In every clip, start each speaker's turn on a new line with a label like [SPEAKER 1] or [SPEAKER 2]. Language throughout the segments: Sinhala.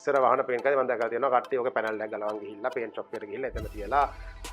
[SPEAKER 1] ඉස්සර වාහන පේන්ට් කරද්දී මම දැකලා තියෙනවා කට්ටිය ඔක පැනල් එකක් ගලවන් ගිහිල්ලා පේන්ට් ෂොප් එකට ගිහිල්ලා එතන තියලා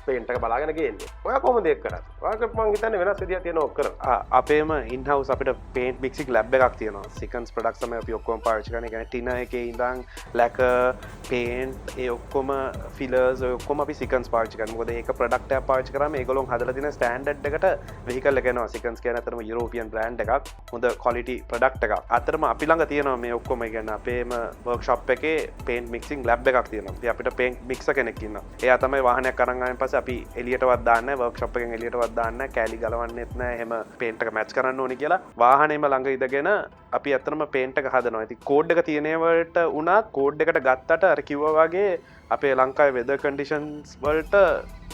[SPEAKER 1] පේන්ට් එක බලාගෙන ගේන්නේ. ඔයා කොහොමද ඒක කරන්නේ? ඔයාගේ මං හිතන්නේ වෙනස් විදියක් තියෙනවා ඔක් කරන්න.
[SPEAKER 2] අපේම ඉන්හවුස් අපිට පේන්ට් මික්සිං ලැබ් එකක් තියෙනවා. සිකන්ස් ප්‍රොඩක්ට්ස් තමයි අපි ඔක්කොම පාවිච්චි කරන්නේ. ඒ කියන්නේ ටිනර් එකේ ඉඳන් ලැකර්, පේන්ට්, ඒ ඔක්කොම ෆිලර්ස් ඔය ඔක්කොම අපි සිකන්ස් පාවිච්චි කරනවා. මොකද ඒක ප්‍රොඩක්ට් එකක් පාවිච්චි කරාම ඒගොල්ලෝ හදලා තියෙන ස්ටෑන්ඩඩ් එකට වෙහිකල් එක එනවා. සිකන්ස් කියන්නේ ඇත්තටම යුරෝපියන් බ්‍රෑන්ඩ් එකක්. හොඳ ක්වොලිටි ප්‍රොඩක්ට් එකක්. ඇත්තටම අපි ළඟ තියෙනවා මේ ඔක්කොම. ඒ කියන්නේ අපේම වර්ක්ෂොප් එකේ පේන්ට් මික්සිං ලැබ් එකක් තියෙනවා. ඉතින් අපිට පේන්ට් මික්සර් කෙනෙක් ඉන්නවා. එයා තමයි වාහනයක් අරන් ආවෙන් පස්සේ අපි එළියටවත් දාන්නේ නැහැ, වර්ක්ෂොප් එකෙන් එළියටවත් දාන්නේ නැහැ, කෑලි ගලවන්නෙත් නැහැ, එහෙම පේන්ට් එක මැච් කරන්න ඕනි කියලා. වාහනේම ළඟ ඉඳගෙන අපි ඇත්තටම පේන්ට් එක හදනවා. ඉතින් කෝඩ් එක තියෙන ඒවාට වුණත් කෝඩ් එකට ගත්තට අර කිව්වා වගේ අපේ ලංකාවේ වෙදර් කන්ඩිෂන්ස් වලට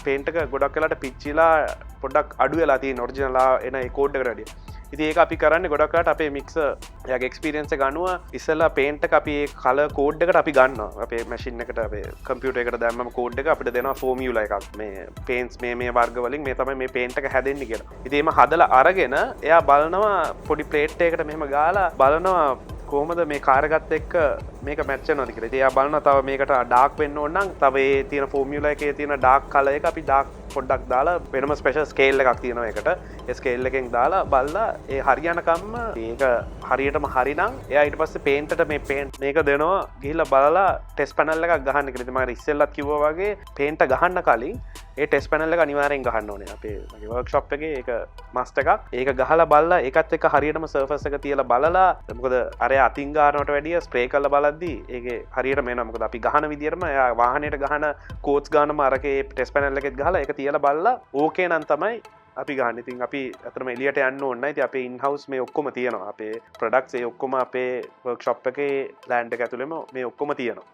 [SPEAKER 2] පේන්ට් එක ගොඩක් වෙලාට පිච්චිලා පොඩ්ඩක් අඩු වෙලා තියෙන ඔරිජිනල් එන ඒ කෝඩ් එකට වැඩිය. ඉතින් ඒක අපි කරන්නේ ගොඩක් වෙලාට අපේ මික්සර් එයාගේ එක්ස්පීරියන්ස් එක අනුව ඉස්සෙල්ලා පේන්ට් එක අපි ඒ කලර් කෝඩ් එකට අපි ගන්නවා. අපේ මැෂින් එකට, අපේ කම්පියුටර් එකට දැම්මම කෝඩ් එක අපිට දෙනවා ෆෝමියුලා එකක්. මේ පේන්ට්ස් මේ මේ වර්ග වලින් මේ තමයි මේ පේන්ට් එක හැදෙන්නේ කියලා. ඉතින් එහෙම හදලා අරගෙන එයා බලනවා, පොඩි ප්ලේට් එකකට මෙහෙම ගාලා බලනවා කොහොමද මේ කාර් එකත් එක්ක මේක මැච් වෙනවද කියලා. ඉතින් එයා බලනවා තව මේකට ඩාර්ක් වෙන්න ඕන නම් තව ඒ තියෙන ෆෝමියුලා එකේ තියෙන ඩාර්ක් කලර් එක අපි ඩාර්ක් පොඩ්ඩක් දාලා වෙනම ස්පෙෂල් ස්කේල් එකක් තියෙනවා ඒකට. ඒ ස්කේල් එකෙන් දාලා බලලා ඒ හරියනකම්ම, ඒක හරියටම හරිනම් එයා ඊට පස්සේ පේන්ට් එකට මේ පේන්ට් මේක දෙනවා ගිහිල්ලා බලලා ටෙස්ට් පැනල් එකක් ගහන්න කියලා. ඉතින් මම ඉස්සෙල්ලත් කිව්වා වගේ පේන්ට් ගහන්න කලින් ඒ ටෙස්ට් පැනල් එක අනිවාර්යෙන් ගහන්න ඕනේ. අපේ මගේ වර්ක්ෂොප් එකේ ඒක මස්ට් එකක්. ඒක ගහලා බලලා ඒකත් එක්ක හරියටම සර්ෆස් එක තියලා බලලා, මොකද අර අතින් ගන්නවට වැඩිය ස්ප්‍රේ කරලා බලද්දි ඒකේ හරියටම එනවා. මොකද අපි ගහන විදියටම එයා වාහනේට ගහන කෝට්ස් ගානම අරකේ ටෙස්ට් පැනල් එකෙත් ගහලා ඒක තියලා බලලා ඕකේ නම් තමයි අපි ගහන්නේ. ඉතින් අපි අතරම එළියට යන්න ඕනේ නැහැ. ඉතින් අපේ ඉන් හවුස් මේ ඔක්කොම තියෙනවා. අපේ ප්‍රොඩක්ට්ස් ඒ ඔක්කොම අපේ වර්ක්ෂොප් එකේ ලෑන්ඩ් එක ඇතුළෙම මේ ඔක්කොම තියෙනවා.